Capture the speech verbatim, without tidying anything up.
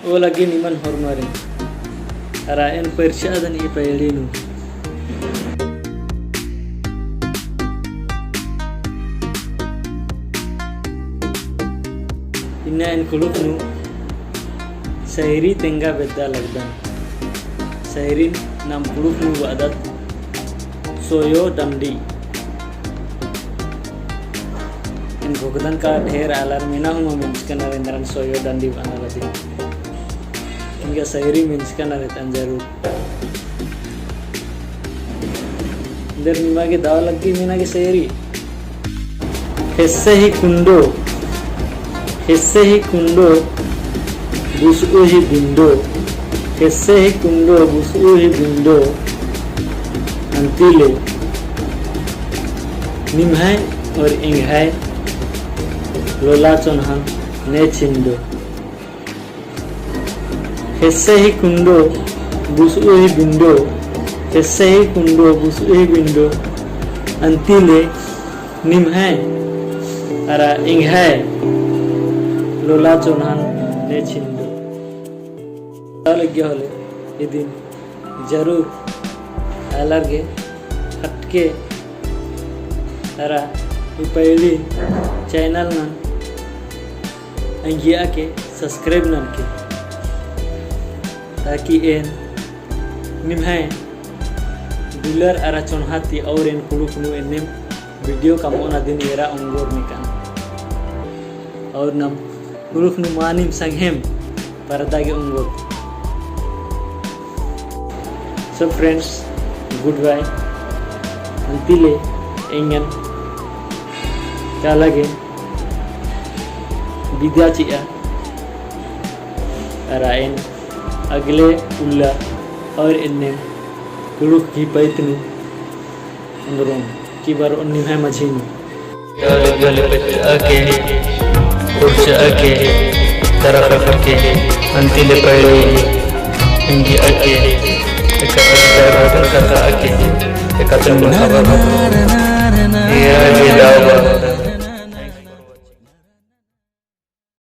ओ लग्गी निमन होरमारिन। अरा एन परचादन ई पैड़ी नू। इन्ना एन कुँड़ुख़ नू सैरी तेंगा बेद्दा लगदन। सैरीन नाम कुँड़ुख़ नू बअदत सोयो डंडी। एन घोखदन का ढेर आलर मेना हूँ मा मेंजकनर एन्दरन सोयो डंडी बअना लगी। एंगा सैरी मेंजकनर एतन जरूर। एन्देर निमा गे दव लग्गी मेना गे सैरी। ख़ेस्से ही कुंडो, ख़ेस्से ही कुंडो, बुसउ ही बिंडो, ख़ेस्से ही कुंडो, बुसउ ही बिंडो, अन्ती ले निम्है और एंग्है लोला चोन्हन ने छिंडो। ख़ेस्से ही कुंडो, बुसउ ही बिंडो, ख़ेस्से ही कुंडो, बुसउ ही बिंडो, अन्ती ले निम्है अरा एंग्है लोला चोन्हन ने छिंडो। ता लग्गिया होले इदिन जरूर आलर गे हटके अरा ई पैड़ी channel नन अंगिया के subscribe ननके, ताकि एन निम्है दुलर अरा चोन्हा ती और एन कुँड़ुख़ नू एन्नेम video कमओना दिम एरा ओंगोर निकन। और नम कुँड़ुख़ नू मानिम संगेम परदा गे ओंगोर। So friends, goodbye। अन्ती ले एंगन काला गे बिदा चिआ। अरा एन अगले उल्ला और एन्ने कुँड़ुख़ गही पइत नू ओन्दरोन की बार ओन निम्है मझी नू। गले गले पच्चआ के, उर्चआ के, तरखा के, अन्ती ले पैड़ी, इंगी आके, एका तरखा तरखा आके, एका तंग खबर। ये आगे दावा।